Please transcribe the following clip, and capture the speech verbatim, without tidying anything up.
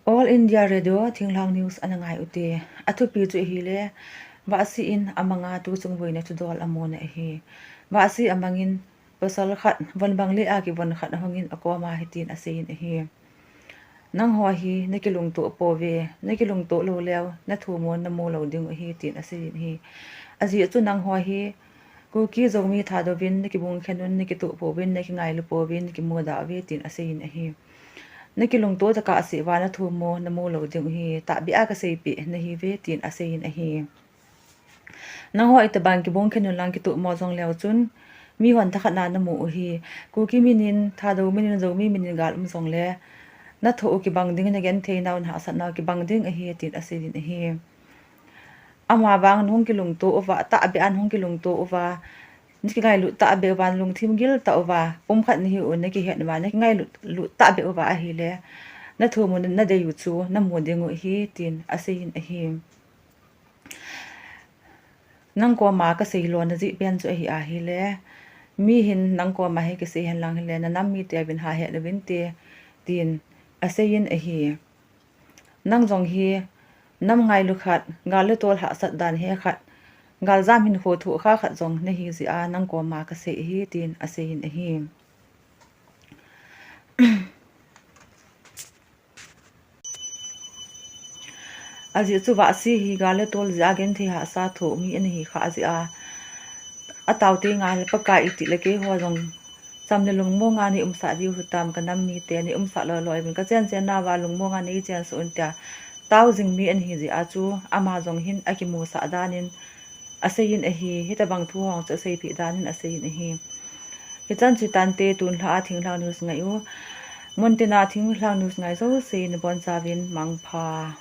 All India Radio Thinglhang News ana ngai ute. Athupi chu ahile, Vahsi in amanga tuchung boina thudol amuna ahi. Vahsi amangin pasal khat, von bang le a kivon khat ahungin akoma hitin aseiyin ahi. Nangho hi nakilungto pouve, nakilungto lou leu, nathumu namu lou ding u ahi, tin aseiyin ahi. Ajeh chu nangho hi, Kuki Zomi Thadou vin nakibung khen un, nakitoh pouvin, nakingailu pouvin, nakimuda uve, tin aseiyin ahi. Nakilungto tokah asei uva nathumu namu lou ding u ahi, tahbeh a kaseipeh nahiuve, tin aseiyin ahi. Nangho itobang kibung khen un lang kitoh mo jong leu chun, mihon thakhat na namu u ahi. Kuki minin, Thadou minin, Zomi minin gal um jongle, nathoh u kibang ding, nagenthei nau, nahahsat nau kibang ding ahi, tin aseiyin ahi. Ama vang nahung kilungto uva, tahbeh a nahung kilungto uva, nakingailut tahbeh uva, nalungthim gil tah uva, pumkhat nahiu nakihet uva, nakingailut, lut tahbeh uva ahile, nathumu nadei u chu namu ding u ahi, tin aseiyin ahi. Nangkoma kasei lona jeh pen chu ahi ahile, mi hin nangkoma hi kisei henlang hile, nanam mite uvin hahet uvinte, tin aseiyin ahi. Nang jong hi, nam ngailu khat, gal le tol hahsat dan he khat, galjam hinkho thohkha khat jong nahi jeh a nangkoma kasei ahi, tin aseiyin ahi. Ajeh chu Vahsi hi gal le tol jeh a genthei hahsa thoh mi ana hikhah jeh a, ataote ngai le Pakai itile keiho jong cham le lungmonga nei umsah diu hitam, kanam mite nei umsah loi loi uvin, kachen chen nauva lungmonga nei chensah un tia tao jing mi ana hi jeh a chu ama jong hin akimusah danin aseiyin ahi, hitobang thu hong chu aseipeh danin aseiyin ahi. Hichan chu hitante, tunlhah a Thinglhang News ngai u. Muntina Thinglhang News ngai jouse nabonchauvin mangpha.